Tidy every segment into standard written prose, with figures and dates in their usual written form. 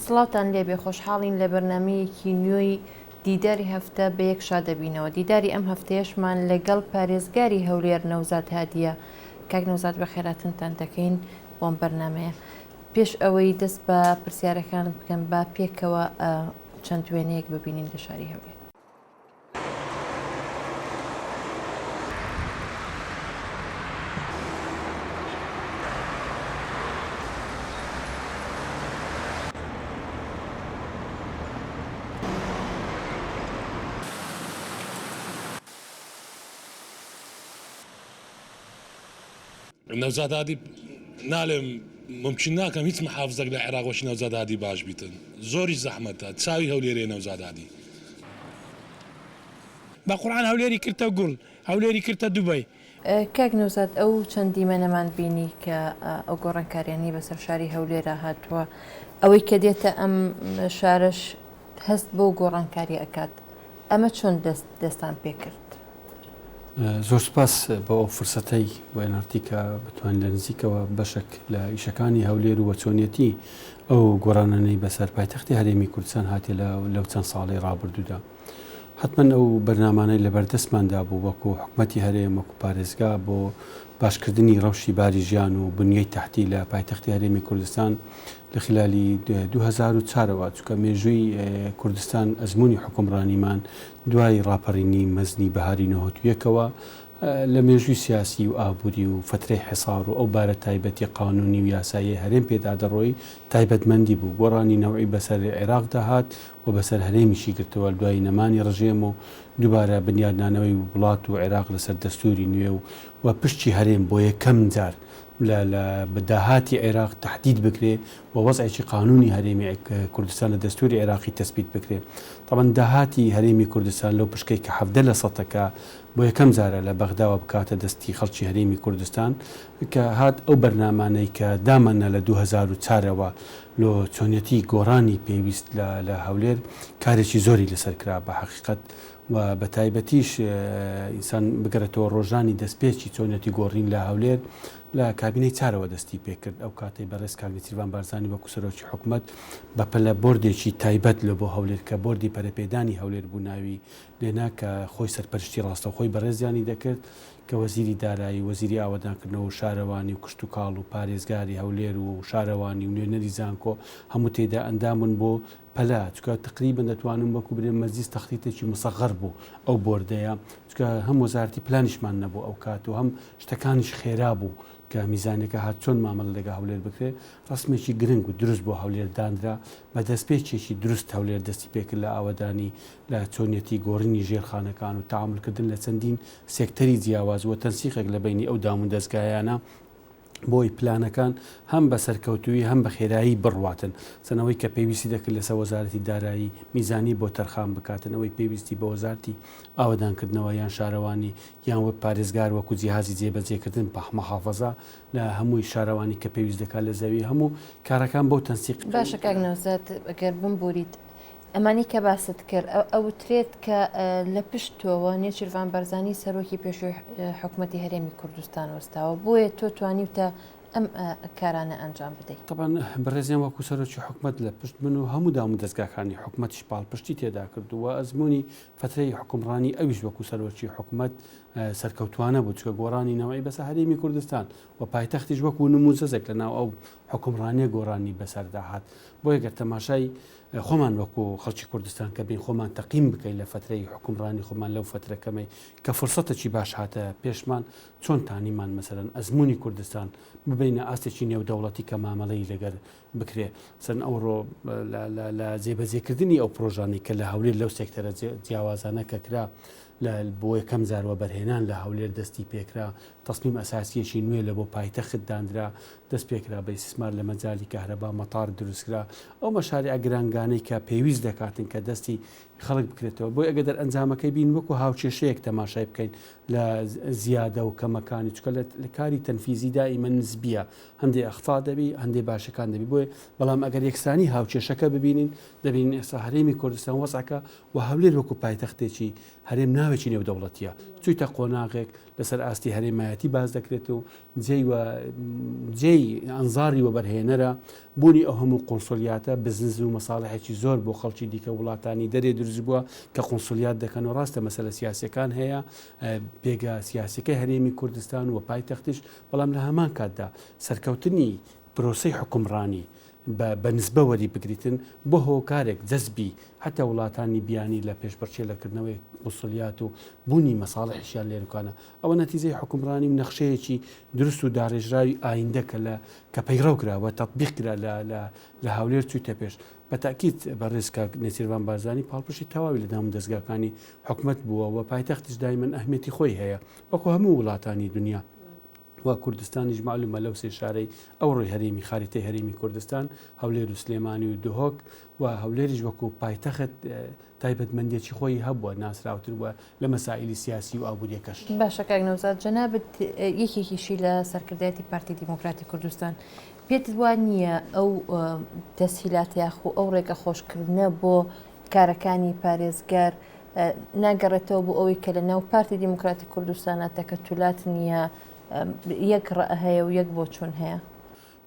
سڵاوتان لێبێ خۆشحاڵین لە بەرنامەیەکی نوێی دیداری هەفتە بە یەک شاد دەبینەوە دیداری ئەم هەفتەیەشمان لەگەڵ پارێزگاری هەولێر نەوزاد هادیە کاک نەوزاد بەخێراتنتان دەکەین بۆم بەرنمەیە پێش ئەوەی دەست بە پرسیارەکان بکەم با پێکەوە چەند وێنەیەک ببینین لە شاری هەولێر. نەوزاد هادی نالێم مومکین ناکەم هیچ محافزەک لە عێراق وەکی نەوزاد هادی باش بیتن زۆریش زەحمەتە چاوی هەولێرێ نەوزاد هادی. بە قورعان هەولێری کردتە گوڵ هەولێری کردتە دوبەی. کاک نەوزاد ئەو چەند دیمەنەمان بینی کە ئەو گۆڕانکاریانەی بەسەر شاری هەولێرا هاتووە ئەوەی کە دێتە ئەم شارەش هەست بەو گۆڕانکاریە ئەکات ئەمە چۆن دەست دەستان پێکرد؟ زۆر سوپاس بۆ ئەو فرسەتەی بۆ NRT کە بتوانین لە نزیکەوە بەشێک لە ئیشەکانی هەولێر و چۆنیەتی ئەو گۆڕانانەی بەسەر پایتەختی هەرێمی کوردستان هاتیە لە لەو چەند ساڵەی ڕابردوودا. حەتمەن ئەو بەرنامانەی لەبەردەستماندا بوو وەکو حکومەتی هەرێم وەکو پارێزگا بۆ باشکردنی ڕەوشی باری ژیان و بنیەی تەحتی لە پایتەختی هەرێمی کوردستان لە خلالی 2004 ەوە چونکە مێژووی کوردستان ئەزموونی حوکمڕانیمان دوای ڕاپەڕینی مەزنی بەهاری نەوەتویەکەوە لە مێژووی سیاسی و ئابووری و فەترەی حیسار و ئەو بارە تایبەتی قانوونی و یاساییەی هەرێم پێدا دەڕۆی تایبەتمەندی بوو گۆڕانی نەوعی بەسەر عێراقدا هات و بەسەر هەرێمیشی گرتەوە دوای نەمانی ڕژێم و دووبارە بنیادنانەوەی وڵات و عێراق لەسەر دەستووری نوێ و و پشکی هەرێم بۆ یەکەم جار لە لە داهاتی عێراق تەحدید بکرێ و وەزعێکی قانوونی هەرێمی کوردستان لە دەستووری عێراقی تەسبیت بکرێ. تەبعەن داهاتی هەرێمی کوردستان لەو پشکەی کە 17 لە سەتە کە بۆ یەکەم جارە لە بەغداوە بکاتە دەستی خەڵکی هەرێمی کوردستان کە هات ئەو بەرنامانەی کە داماننا لە 2004 ەوە لۆ چۆنیەتی گۆڕانی پێویست لە لە هەولێر کارێکی زۆری لەسەر کرا بە حەقیقەت و بە تایبەتیش ئینسان بگەڕێتەوە ڕۆژانی دەستپێکی چۆنیەتی گۆڕین لە هەولێر لە کابینەی چارەوە دەستی پێکرد ئەو کاتەی بەڕێز کاک نێچیرڤان بارزانی وەکو سەرۆکی حکومەت بە پەلە بۆردێکی تایبەت لە بۆ هەولێر کە بۆردی پەرەپێدانی هەولێر بوو ناوی لێنا کە خۆی سەرپەرشتی ڕاستەوخۆی بەڕێزیانی دەکرد کە وەزیری دارایی و وەزیری ئاوەدانکردنەوە و شارەوانی و کشتوکاڵ و پارێزگاری هەولێر و شارەوانی و نوێنەری زانکۆ هەموو تێیدا ئەندام بوون بۆ پەلە چونکە تەقریبەن دەتوانم وەکو برێم مەجلیس تەخطیتێکی مسەغەر بوو ئەو بۆردەیە چونکە هەم وەزارەتی پلانیشمان نەبوو ئەو کات و هەم شتەکانیش خێرا بوو کە میزانەکە هات چۆن مامەڵە لەگە هەولێر بکرێ ڕسمێکی گرنگ و دروست بۆ هەولێر دانرا بە دەستپێکێکی دروست هەولێر دەستی پێکرد لە ئاوەدانی لە چۆنیەتی گۆڕینی ژێرخانەکان و تەعامولکردن لە چەندین سێکتەری جیاواز و تەنسیقێک لە بەینی ئەو دامودەزگایانە بۆی پلانەکان هەم بە سەرکەوتوویی هەم بە خێرایی بڕواتن. سەن ئەوەی کە پێویستی دەکرد لەسەر وەزارەتی دارایی میزانی بۆ تەرخان بکاتن، ئەوەی پێویستی بە وەزارتی ئاوەدانکردنەوە یان شارەوانی یان وەک پارێزگار وەکو جیهازی جێبەجێکردن محافەزە لە هەمووی شارەوانی کە پێویست دەکات لە زەوی هەموو کارەکان بەو تەنسیق باشە کاک نەوزاد گەر بمبوریت ئەمانەی کە باست کرد ئەوترێت کە لە پشت تۆوە نێچیرڤان بارزانی سەرۆکی پێشووی حکومەتی هەرێمی کوردستان وەستاوە بۆیە تۆ توانیوتە ئەم کارانە ئەنجام بدەیت. تەبعەن بەڕێزیان وەکو سەرۆکی حکومەت لە پشت من و هەموو دامودەزگاکانی حکومەتیش پاڵپشتی تێدا کرد و ئەزموونی فەترەی حوکمڕانی ئەویش وەکو سەرۆکی حکومەت سەرکەوتوانە بوو چونکە گۆڕانی نەوعی بەسەر هەرێمی کوردستان و پایتەختیش وەکو نموزەزێک لە ناو ئەو حوکمڕانیە گۆڕانی بەسەردا هات بۆیە گەر تەماشای خۆمان وەکو خەڵکی کوردستان کە بین خۆمان تەقیم بکەین لە فەترەی حوکمڕانی خۆمان لەو فەترە کەمەی کە فرسەتێکی باش هاتە پێشمان چۆن تانیمان مەسەلەن ئەزموونی کوردستان ببەینە ئاستێکی نێودەوڵەتی کە مامەڵەی لەگەر بکرێ سەن ئەوڕۆ لە جێبەجێکردنی ئەو پرۆژانەی کە لە هەولێر لەو سێکتەرە جیاوازانە کە کرا لە بۆ یەکەم جار وەبەرهێنان لە هەولێر دەستی پێکرا تەسمیم ئەساسیەکی نوێ لە بۆ پایتەخت دانرا، دەست پێکرا بە ئیستیسمار لە مەجالی کەهرەبا، مەتار دروستکرا، ئەو مەشاریعە گرانگانەی کە پێویست دەکاتن کە دەستی خەڵک بکرێتەوە، بۆیە ئەگەر دەرئەنجامەکەی بین وەکو هاوکێشەیەک تەماشای بکەین لە زیادە و کەمەکانی، چونکە لە کاری تەنفیزی دائیمەن نسبیە، هەندێ ئەختا دەبی، هەندێ باشەکان دەبی، بۆیە. لۆیە بەڵام ئەگەر یەکسانی هاوکێشەکە ببینین دەبینین ئێستا هەرێمی کوردستان وەزعەکە و هەولێر وەکو پایتەختێکی هەرێم ناوێکی نێودەوڵەتیە چویتە قۆناغێک لەسەر ئاستی هەرێمایەتی باس دەکرێت و جێی و جێی ئەنزاری وەبەرهێنەرە بوونی ئەو هەموو قونسولیاتە بزنس و مەساڵحێکی زۆر بۆ خەڵکی دیکە وڵاتانی دەرێ دروست بووە کە قونسولیات دەکەن و ڕاستە مەسەلە سیاسیەکان هەیە پێگە سیاسیەکەی هەرێمی کوردستان و پایتەختیش بەڵام لە هەمان کاتدا سەرکەوتنی پرۆسەی حوکمڕانی بە بە نسبە وەری بگریتن بۆ هۆکارێک جەزبی حەتا وڵاتانی بیانی لە پێشبڕکێ لە کردنەوەی قونسولیات و بوونی مەساڵحیشیان لێرکانە ئەوە نەتیجەی حوکمڕانی و نەخشەیەکی دروست و داڕێژراوی ئایندە کە لە کە پەیڕەو کرا و تەتبیق کرا لە لە لە هەولێر چوویتە پێش. بە تەئکید بەڕێز کاک نێچیرڤان بارزانی پاڵپشتی تەواوی لە دامودەزگاکانی حکومەت بووە و پایتەختیش دایمەن ئەهمیەتی خۆی هەیە وەکو هەموو وڵاتانی دنیا. و کوردستانیش مەعلومە لەو سێ شارەی ئەوڕۆی هەرێمی خاریتەی هەرێمی کوردستان، هەولێر و سلێمانی و دهۆک، و هەولێریش وەکو پایتەخت تایبەتمەندیەکی خۆی هەبووە، ناسراوتر بووە لە مەسائیلی سیاسی و ئابووریەکەش. باشە کاک نەوزاد جەنابت یەکێکیشی لە سەرکردایەتی پارتی دیموکراتی کوردستان پێت وا نییە ئەو تەسهیلاتە یاخو ئەو ڕێگە خۆشکردنە بۆ کارەکانی پارێزگار ناگەڕێتەوە بۆ ئەوەی کە لە ناو پارتی دیموکراتی کوردستانە تەکەتولات نییە یەک ڕەئ هەیە و یەک بۆچوون هەیە؟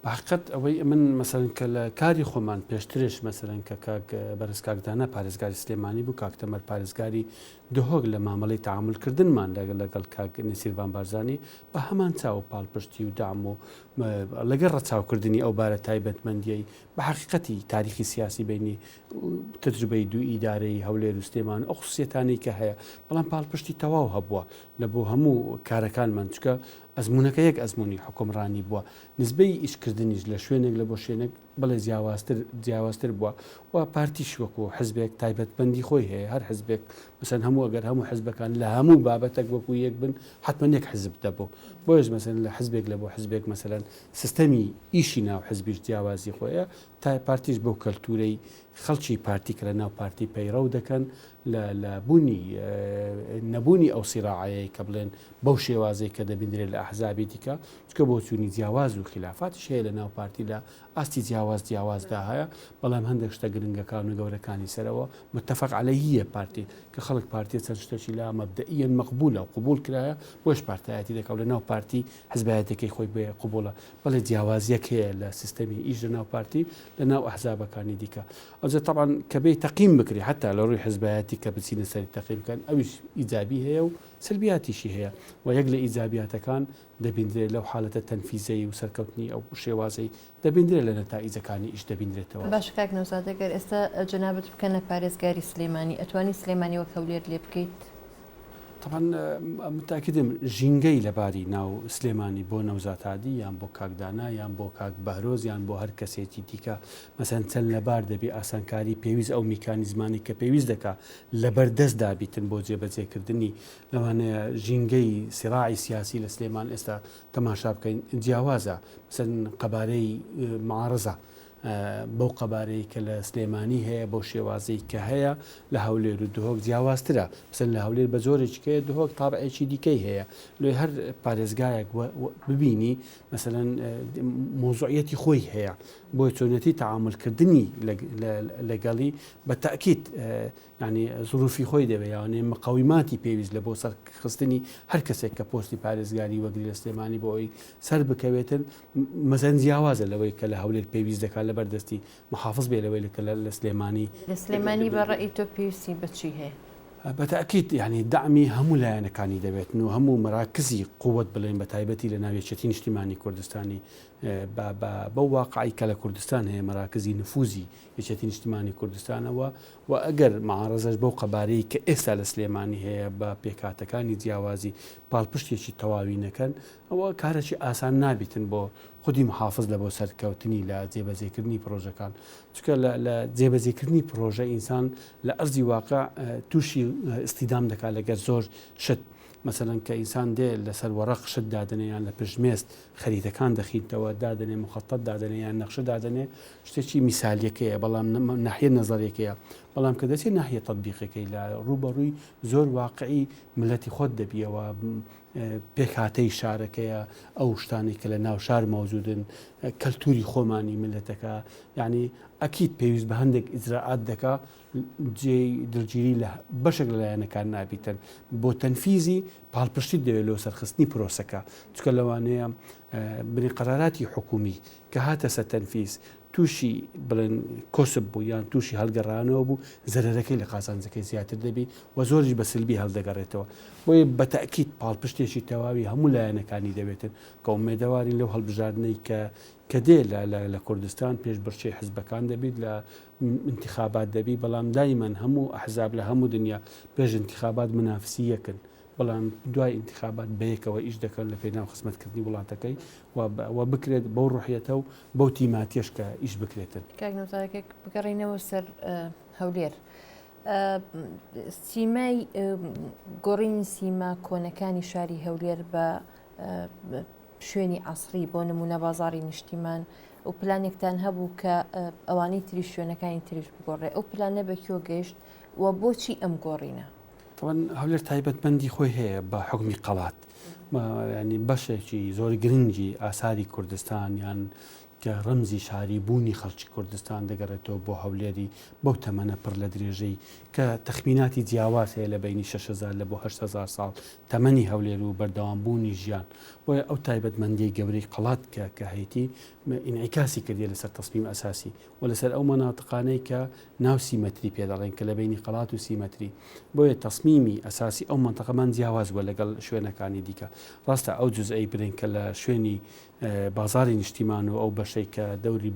بە حەقیقەت ئەوەی ئەمن مەسەلەن کە لە کاری خۆمان پێشترش مەسەلەن کە کاک بەرز کاک دانا پارێزگاری سلێمانی بوو کاک تەمەر پارێزگاری دهۆک لە مامەڵەی تەعامول کردنمان لەگەڵ لەگەڵ کاک نێچیرڤان بارزانی بە هەمان چاو و پاڵپشتی و دەعم و لەگەڵ ڕەچاوکردنی ئەو بارە تایبەتمەندیەی بە حەقیقەتی تاریخی سیاسی بینی تەجروبەی دوو ئیدارەی هەولێر و سلێمان و ئەو خصوصیەتانەی کە هەیە بەڵام پاڵپشتی تەواو هەبووە لە بۆ هەموو کارەکانمان چونکە ئەزموونەکە یەک ئەزموونی حوکمڕانی بووە نسبەی ئیشکردنیش لە شوێنێک لە بۆ شوێنێک بەڵێ جیاوازتر جیاوازتر بووە و پارتیش وەکو حزبێک تایبەتمەندی خۆی هەیە هەر حزبێک مەسەن هەموو ئەگەر هەموو حزبەکان لە هەموو بابەتێک وەکو یەک بن حتمما یەک حزب دەبوو بۆیش مەسەن لە حزبێک لە بۆ حزبێک مەسەلەن سیستەمی ئیشی ناو حزبیش جیاوازی خۆیە تا پارتیش بەو کەلتورەی خەڵکی پارتی کە لە ناو پارتی پەیڕەو دەکەن لە لە بوونی نەبوونی ئەو سیراعەیەی کە بڵێن بەو شێوازەی کە دەبیندرێت لە ئەحزابی دیکە چونکە بۆچوونی جیاواز و خیلافاتیش هەیە لە ناو پارتی لە ئاستی جیاواز جیاوازدا هەیە بەڵام هەندێک شتە گرنگەکان و گەورەکانی سەرەوە متفق علیه پارتی کە خەڵک پارتیە چەند شتێکی لا مەبدەئیەن مەقبولە و قبوڵ کرایە بۆیش پارتایەتی دەکا و لە ناو پارتی حزبایەتەکەی خۆی بێ قبوڵە بەڵێ جیاوازیەک هەیە لە سیستەمی ئیش لە ناو پارتی لە ناو ئەحزابەکانی دیکە ئەوجا تەبعەن کە بێی تەقیم بکرێ حەتا لە ڕووی حزبایەتی کە بچینە سەری تەقیم بکەن ئەویش ئیجابی هەیە و سلبیاتیشی هەیە و یەک لە ئیجابیاتەکان دەبیندرێ لەو حالەتە تەنفیزەی و سەرکەوتنی ئەو شێوازەی دەبیندرێ لە نەتائیجەکانی ئیش دەبیندرێتەوە. باشە کاک نەوزاد ئەگەر ئێستا جەنابت بکەنە پارێزگاری سلێمانی ئەتوانی سلێمانی وەک هەولێر لێ بکەیت؟ تەبعەن متاکدم ژینگەی لەباری ناو سلێمانی بۆ نەوزاد هادی یان بۆ کاک دانا یان بۆ کاک بەهرۆز یان بۆ هەر کەسێکی دیکە مەسەن چەند لەبار دەبی ئاسانکاری پێویست ئەو میکانیزمانی کە پێویست دەکا لەبەر دەستدا بیتن بۆ جێبەجێکردنی لەوانەیە ژینگەی سیراعی سیاسی لە سلێمان ئێستا تەماشا بکەین جیاوازە مەسەن قەبارەی معارزە بەو قەبارەی کە لە سلێمانی هەیە بەو شێوازەی کە هەیە لە هەولێر و دهۆک جیاوازترە مەسەلەن لە هەولێر بە جۆرێکی کەیە دهۆک تابعێکی دیکەی هەیە لۆی هەر پارێزگایەک ببینی مەسەلەن مۆزوعیەتی خۆی هەیە بۆی چۆنیەتی تەعامولکردنی لەگەڵی بە تەئکید یانی زروفی خۆی دەوێ یاوانێ مقەویماتی پێویست لە بۆ سەرخستنی هەر کەسێک کە پۆستی پارێزگاری وەگری لە سلێمانی بۆ ئەوی سەر بکەوێتن مەزەن جیاوازە لەوەی کە لە هەولێر پێویست دەکات لەبەر دەستی محافز بێ لەوەی کە لە سلێمانی. لە سلێمانی بە ڕەئی تۆ پێویستی بە چی هەیە؟ بە تەئکید یانی دەعمی هەموو لایەنەکانی دەوێتن و هەموو مەراکزی قوت بڵێین بە تایبەتی لە ناو یەکێتی نیشتیمانی کوردستانی بە بە بەو واقعەی کە لە کوردستان هەیە مەراکزی نفوزی یەکێتی نیشتمانی کوردستانەوە و ئەگەر معارەزەش بەو قەبارەی کە ئێستا لە سلێمانی هەیە بە پێکهاتەکانی جیاوازی پاڵپشتێکی تەواوی نەکەن ئەوە کارێکی ئاسان نابیتن بۆ خودی محافز لە بۆ سەرکەوتنی لە جێبەجێکردنی پرۆژەکان چونکە لە جێبەجێکردنی پرۆژە ئینسان لە ئەرزی واقع تووشی ئیستیدام دەکات لەگەر زۆر شت مەسەلەن کە ئینسان دێ لەسەر وەڕەق شت دادەنێ یان لە پشت مێز خەریتەکان دەخینتەوە دادەنێ مخەتەت دادەنێ یان نەخشە دادەنێ شتێکی میسالیەکەیە بەڵام ناحیە نەزەریەکەیە. بەڵام کە دەچێت ناحیە تەتبیقەکەی لە ڕووبەڕووی زۆر واقعی ملەتی خۆت دەبیەوە پێکهاتەی شارەکەیە ئەو شتانەی کە لە ناو شار مەوجودن کەلتوری خۆمانی ملەتەکە یعنی ئەکید پێویست بە هەندێک ئیجرائات دەکا جێی دڵگیری لە بەشێک لە لایەنەکان نابیتن بۆ تەنفیزی پاڵپشتیت دەوێت لۆ سەرخستنی پرۆسەکە چکە لەوانەیە بنی قەراراتی حکومی کە هاتە سەر تەنفیز تووشی بڵێن کۆسپ بوو یان تووشی هەڵگەڕانەوە بوو زەرەرەکەی لە قازانجەکەی زیاتر دەبی و زۆریش بە سلبی هەڵدەگەڕێتەوە بۆیە بە تەئکید پاڵپشتێکی تەواوی هەموو لایەنەکانی دەوێتن کە ئومێدەوارین لەو هەڵبژاردنەی کە کە دێ لە لە کوردستان پێشبڕکێی حزبەکان دەبیت لە ئینتخابات دەبی بەڵام دایمەن هەموو ئەحزاب لە هەموو دنیا پێش ئینتخابات منافسی یەکن بەڵام دوای ئینتخابات بەیەکەوە ئیش دەکەن لە پێناو خزمەتکردنی وڵاتەکەی و بکرێت بەو ڕوحیەتە و بەو تیماتیەش کە ئیش بکرێتن. کاک نەوزاد بگەڕێینەوە سەر هەولێر سیمای گۆڕینی سیما کۆنەکانی شاری هەولێر بە شوێنی عەسری بۆ نمونە بازاری نیشتیمان و پلانێکتان هەبوو کە ئەوانەی تری شوێنەکانی تریش بگۆڕێ ئەو پلانە بە کوێ گەیشت و بۆچی ئەم گۆڕینە؟ تەبعەن هەولێر تایبەتمەندی خۆی هەیە بە حوکمی قەڵات ینی بەشێکی زۆر گرنگی ئاساری کوردستان یان کە ڕەمزی شاری بوونی خەڵکی کوردستان دەگەڕێتەوە بۆ هەولێری بەو تەمەنە پڕ لە درێژەی کە تەخمیناتی جیاواز هەیە لە بەینی 6000 لە بۆ 8000 ساڵ تەمەنی هەولێر و بەردەوام بوونی ژیان بۆیە ئەو تایبەتمەندیەی گەورەی قەڵات کە کە هەیتی ئینعیکاسی کردیە لەسەر تەسمیم ئەساسی و لەسەر ئەو مەناتقانەی کە ناو سی مەتری پێ دەڵێن کە لە بەینی قەڵات و سی مەتری بۆیە تەسمیمی ئەساسی ئەو مەنتەقەمان جیاواز بووە لەگەڵ شوێنەکانی دیکە ڕاستە ئەو جزئەی برێن کە لە شوێنی بازاری نیشتیمان و ئەو بەشەی کە دەوری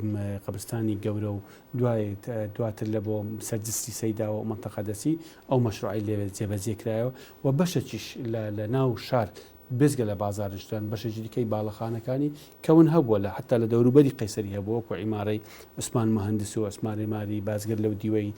قەبرستانی گەورە و دوای دواتر لە بۆ سەر جسری سەیداوە و مەنتەقە دەچی ئەو مەشروعی لێ جێبەجێ کرایەوە و بەشێکیش لە لە ناو شار بێجگە لە بازاڕی شتان بەشێکی دیکەی باڵەخانەکانی کەون هەبووە لە حەتا لە دەوروبەری قەیسەری هەبووە وەکو عیمارەی عوسمان موهەندس و عوسمان عیماری بازگر لەو دیوەی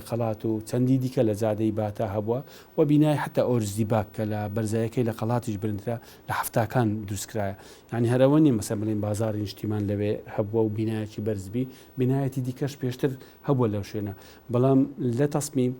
قەڵات و چەندی دیکە لە جادەی باتا هەبووە و بینای حەتا ئۆرزدیباک کە لە بەرزایەکەی لە قەڵاتیش برندرا لە حەفتاکان دروست کرایە یانی هەر ئەوە نیە مەسەن بڵێین بازاڕی نیشتیمان لەوێ هەبووە و بینایەکی بەرز بی بینایەتی دیکەش پێشتر هەبووە لەو شوێنە بەڵام لە تەسمیم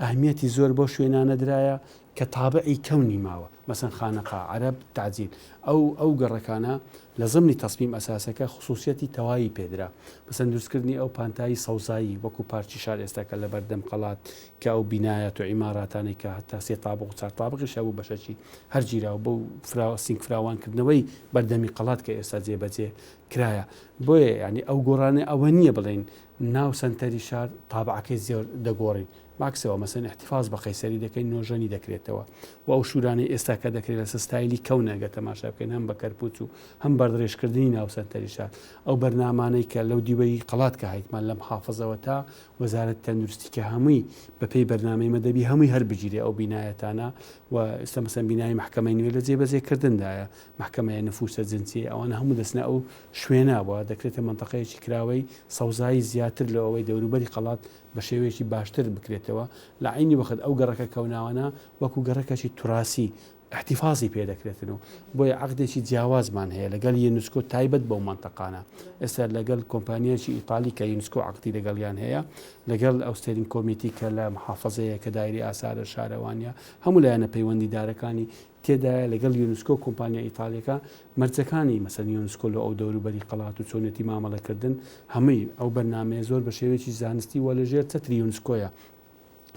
ئەهمیەتی زۆر بەو شوێنانە درایە کە تابعی کەونی ماوە مەسەن خانەقا، عەرەب، تەعجیل ئەو ئەو گەڕەکانە لە زمنی تەسمیم ئەساسەکە خسوسیەتی تەواوی پێدرا مەسەن دروستکردنی ئەو پانتایی سەوزایی وەکو پارکی شار ئێستا کە لەبەردەم قەڵات کە ئەو بینایات و عیماراتانەی کە هەتا سێ تابق و چار تابقیش هەبوو بەشەکی هەر گیراوە بەو فرا سینگ فراوانکردنەوەی بەردەمی قەڵات کە ئێستا جێبەجێ کرایە بۆیە یانی ئەو گۆڕانە ئەوە نییە بڵێین ناو سەنتەری شار تابعەکەی زۆر دەگۆڕین بەعکسەوە مەسەن ئیحتیفاز بە قەیسەری دەکەین نۆژەنی دەکرێتەوە و ئەو شوورانەی ئێستا کە دەکرێت لەسەر ستایلی کەونە گەر تەماشا بکەین هەم بە کەرپوچ و هەم بەردڕێژکردنی ناو سەنتەری شار ئەو بەرنامانەی کە لەو دیوەی قەڵات کە هەیتمان لەم حافزەوە تا وەزارەتی تەندروستی کە هەمووی بە پێی بەرنامەی مە دەبی هەمووی هەر بگیرێ ئەو بینایەتانە و ئێستا مەسەن بینای مەحکەمەی نوێ لە جێبەجێکردندایە مەحکەمەیە نفوسە جنسیە ئەوانە هەموو دەچنە ئەو شوێنە و دەکرێتە مەنتەقەیەکی کراوەی سەوزایی زیاتر لە ئەوەی دەوروبەری قەڵات بە شێوەیەکی باشتر بکرێتەوە لە عەینی وەخت ئەو گەڕەکە کەوناوانە وەکو گەڕەکەکی توراسی ئیحتیفازی پێ دەکرێتن و بۆیە عەقدێکی جیاوازمان هەیە لەگەڵ یونسکۆ تایبەت بەو مەنتەقانە ئێستا لەگەڵ کۆمپانیایەکی ئیتالی کە یونسکۆ عەقدی لەگەڵیان هەیە لەگەڵ ئەو steering committee کە لە محافەزەیە کە دایری ئاسارە شارەوانیە هەموو لایەنە پەیوەندیدارەکانی تێدایە لەگەڵ یونسکۆ کۆمپانیا ئیتالیەکە مەرجەکانی مەسەن یونسکۆ لۆ ئەو دەوروبەری قەڵات و چۆنێتی مامەڵەکردن هەمووی ئەو بەرنامەیە زۆر بە شێوەیەکی زانستی وە لەژێر چەتری یونسکۆیە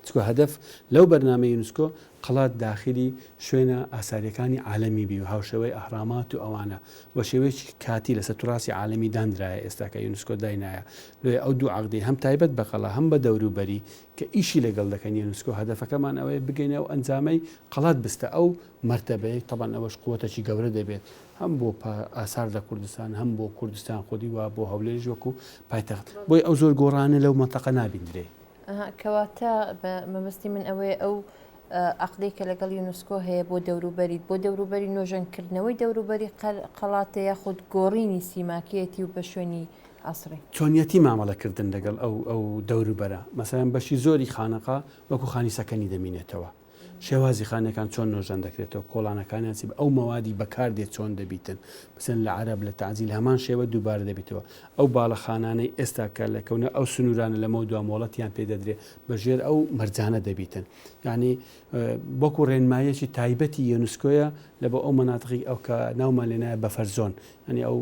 چکە هەدەف لەو بەرنامەی یونسکۆ قەڵات داخلی شوێنە ئاساریەکانی عالەمی بی و هاوشێوەی ئەهرامات و ئەوانە وە شێوەیەکی کاتی لەسەر توراسی عالەمی داندرایە ئێستا کە یونسکۆ داینایە لۆیە ئەو دوو عەقدەی هەم تایبەت بە قەڵا هەم بە دەوروبەری کە ئیشی لەگەڵ دەکەن یونسکۆ هەدەفەکەمان ئەوەیە بگەینە ئەو ئەنجامەی قەڵات بستە ئەو مەرتەبەیەی تەبعەن ئەوەش قوەتەکی گەورە دەبێت هەم بۆ ئاسار لە کوردستان هەم بۆ کوردستان خودی و بۆ هەولێریش وەکو پایتەخت بۆیە ئەو زۆر گۆڕانە لەو مەنتەقە نابیندرێ. ئەها کەواتە مەبەستی من ئەوەیە ئەو عەقدەی کە لەگەڵ یونسکۆ هەیە بۆ دەوروبەریت بۆ دەوروبەری نۆژەنکردنەوەی دەوروبەری قەڵاتە یاخود گۆڕینی سیماکەیەتی و بە شوێنی عەسری. چۆنیەتی مامەڵەکردن لەگەڵ ئەو ئەو دەوروبەرە مەسەلەن بەشی زۆری خانەقا وەکو خانی سەکەنی دەمینێتەوە. شێوازی خانەکان چۆن نۆژەن دەکرێتەوە، کۆڵانەکانیان چی، ئەو مەوادی بەکار دێت چۆن دەبیتن، مەسەلەن لە عەرەب لە تەعجیل هەمان شێوە دووبارە دەبیتەوە. ئەو باڵەخانانەی ئێستا کە لە کەونە ئەو سنوورانە لەمەودوا مۆڵەتیان پێ دەدرێ بە ژێر ئەو مەرجانە دەبیتن. یانی وەکوو ڕێنماییەکی تایبەتی یۆنسکۆیە لە بۆ ئەو مەناتقی ئەو کە ناومان لێ نایە buffer zone یانی ئەو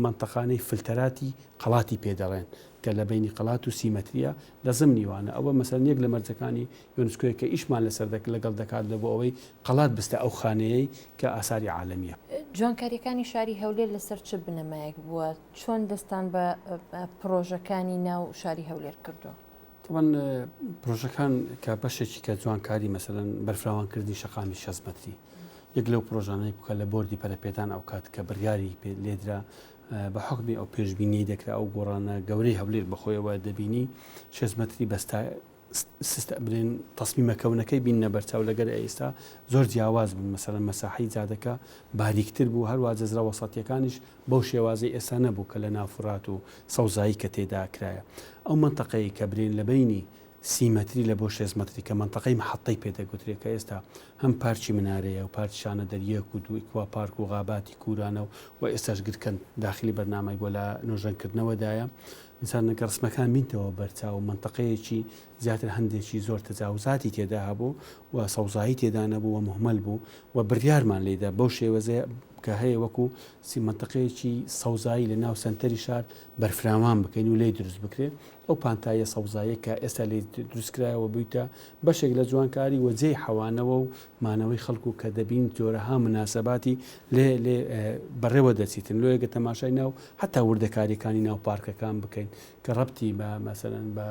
مەنتەقانەی فلتەراتی قەڵاتی پێ دەڵێن کە لە بەینی قەڵات و سی مەتریە لە زمنی وانە ئەوە مەسەلەن یەک لە مەرجەکانی یۆنسکۆیە کە ئیشمان لەسەر دەک لەگەڵ دەکات لە بۆ ئەوەی قەڵات بستە ئەو خانەیەی کە ئاساری عالەمیە. جوانکاریەکانی شاری هەولێر لەسەر چ بنەمایەک بووە؟ چۆن دەستان بە پڕۆژەکانی ناو شاری هەولێر کردووە؟ تەبعەن پرۆژەکان کە بەشێکی کە جوانکاری مەسەلەن بەرفراوانکردنی شەقامی 60 مەتری یەک لەو پرۆژانەی بکە لە بۆردی پەرەپێدان ئەوکات کە بڕیاری پێ لێدرا بە حکمی ئەو پێشبینیەی دەکرا ئەو گۆڕانە گەورەی هەولێر بەخۆیەوە دەبینی 6 مەتری بەستا سست بلێن تەسمیمە کەونەکەی بیننە بەرچاو لەگەر ئێستا زۆر جیاواز بوون مەسەلەن مەساحەی جادەکە باریکتر بوو هەروا جەزرە وەسەتیەکانیش بەو شێوازەی ئێستا نەبوو کە لە ناو فورات و سەوزایی کە تێدا کرایە ئەو مەنتەقەیەی کە برێن لە بەینی سی مەتری لە بۆ شێست مەتری کە مەنتەقەی مەحەتەی پێ دەگوترێ کە ئێستا هەم پارکی منارەیە و پارکی شانەدەر یەک و دوو ئیکوا پارک و غاباتی کورانە و و ئێستاش گرکەند داخلی بەرنامەی بۆ لە نۆژەنکردنەوە دایە ئینسان گەر ڕسمەکان بینتەوە بەرچاو مەنتەقەیەکی زیاتر هەندێکی زۆر تەجاوزاتی تێدا هەبوو و سەوزایی تێدا نەبوو و موهمەل بوو و بریارمان لێدا بەو شێوەزەیە کە هەیە وەکو سی مەنتەقەیەکی سەوزایی لە ناو سەنتەری شار بەرفراوان بکەین و لێی دروست بکرێ ئەو پانتاییە سەوزاییە کە ئێستا لێی دروست کرایەوە بوویتە بەشێک لە جوانکاری و جێی حەوانەوە و مانەوەی خەڵک و کە دەبین جۆرەها مناسەباتی لێ لێ بەڕێوە دەچیتن لۆیە گە تەماشای ناو حەتا وردەکاریەکانی ناو پارکەکان بکەین کە ڕەبتی بە مەسەلەن بە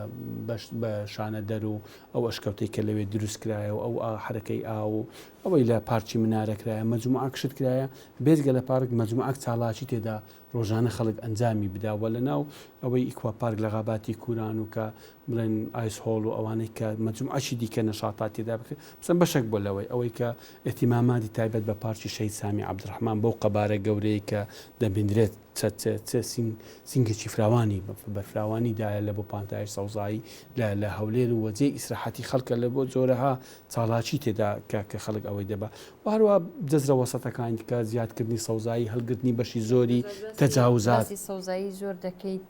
بەش بە شانەدەر و ئەو ئەشکەوتەی کە لەوێ دروست کرایە و ئەو حەرەکەی ئاو و ئەوەی لە پارکی منارە کرایە مەجموعەک شت کرایە بێجگە لە پارک مەجموعەک چالاکی تێدا ڕۆژانە خەڵک ئەنجامی بدا و لە ناو ئەوەی ئیکوا پارک لە غاباتی کوران و کە بڵێن ice hall و ئەوانەی کە مەجموعەکی دیکە نەشاتات تێدا بکرێت مەسەن بەشێک بۆ لەوەی ئەوەی کە ئیهتیماماتی تایبەت بە پارکی شەهید سامی عەبدولڕەحمان بەو قەبارە گەورەی کە دەبیندرێت چ چ چ سینگ سینگێکی فراوانی بەرفراوانی دایە لە بۆ پانتایی سەوزایی لە لە هەولێر و وەجێی ئیسراحەتی خەڵکە لە بۆ جۆرەها چاڵاکی تێدا کە کە خەڵک ئەوەی دەبا و هەروە جەزرە وەسەتەکانی کە زیادکردنی سەوزایی هەڵگرتنی بەشی زۆری تەجاوزات. باسی سەوزایی زۆر دەکەیت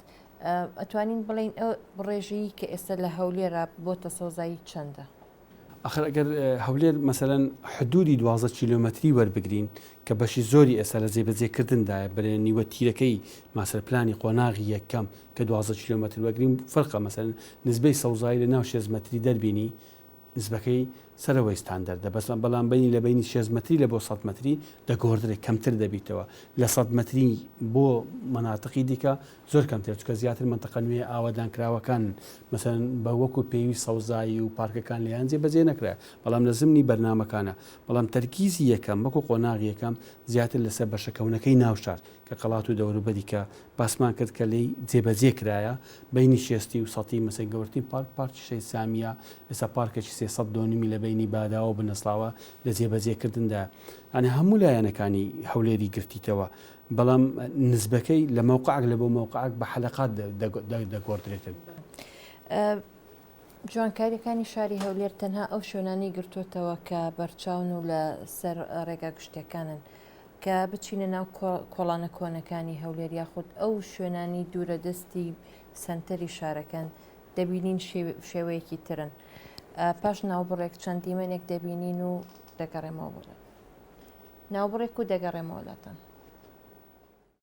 ئەتوانین بڵێین ئەو ڕێژەیی کە ئێستا لە هەولێرا بۆتە سەوزایی چەندە؟ ئەخر ئەگەر هەولێر مەسەلەن حدودی 12 کیلۆمەتری وەربگرین کە بەشی زۆری ئێستا لە جێبەجێکردندایە بەرێ نیوە تیرەکەی ماستەر پلانی قۆناغی یەکەم کە 12 کیلۆمەتر وەگرین فەرقە مەسەلەن نسبەی سەوزایی لە ناو شێست مەتری دەربینی نسبەکەی سەرەوەی ستاندەردە بەس بەڵام بەینی لە بەینی شێست مەتری لە بۆ سەد مەتری دەگۆڕدرێ کەمتر دەبیتەوە لە سەد مەتری بۆ مەناتقی دیکە زۆر کەمترە چونکە زیاتر مەنتەقە نوێ ئاوەدانکراوەکانن مەسەلەن بە وەکو پێویست سەوزایی و پارکەکان لێیان جێ بەجێ نەکرایە بەڵام لە زمنی بەرنامەکانە بەڵام تەرکیزی یەکەم وەکو قۆناغی یەکەم زیاتر لەسەر بەشە کەونەکەی ناو شار کە قەڵات و دەوروبەری کە باسمان کرد کە لێی جێبەجێ کرایە بەینی شێستی و سەتی مەسەن گەورەترین پارک پارکی شەهید سامیە ئێستا پارکێکی 300 دۆنمی لە بەینی باداوە و بنەسڵاوە لە جێبەجێکردندایە یانی هەموو لایەنەکانی هەولێری گرتیتەوە بەڵام نسبەکەی لە مەوقعەک لە بۆ مەوقعەک بە حەلەقات دەگۆڕدرێتن. جوانکاریەکانی شاری هەولێر تەنها ئەو شوێنانەی گرتووەتەوە کە بەرچاون و لە سەر ڕێگا گشتیەکانن کە بچینە ناو کۆڵانە کۆنەکانی هەولێر یاخود ئەو شوێنانی دوورە دەستی سەنتەری شارەکەن دەبینین شێوەیەکی ترن پاش ناوبڕێک چەند دیمەنێک دەبینین و دەگەڕێمەوە بۆ ناوبڕێک و دەگەڕێمەوە لاتان.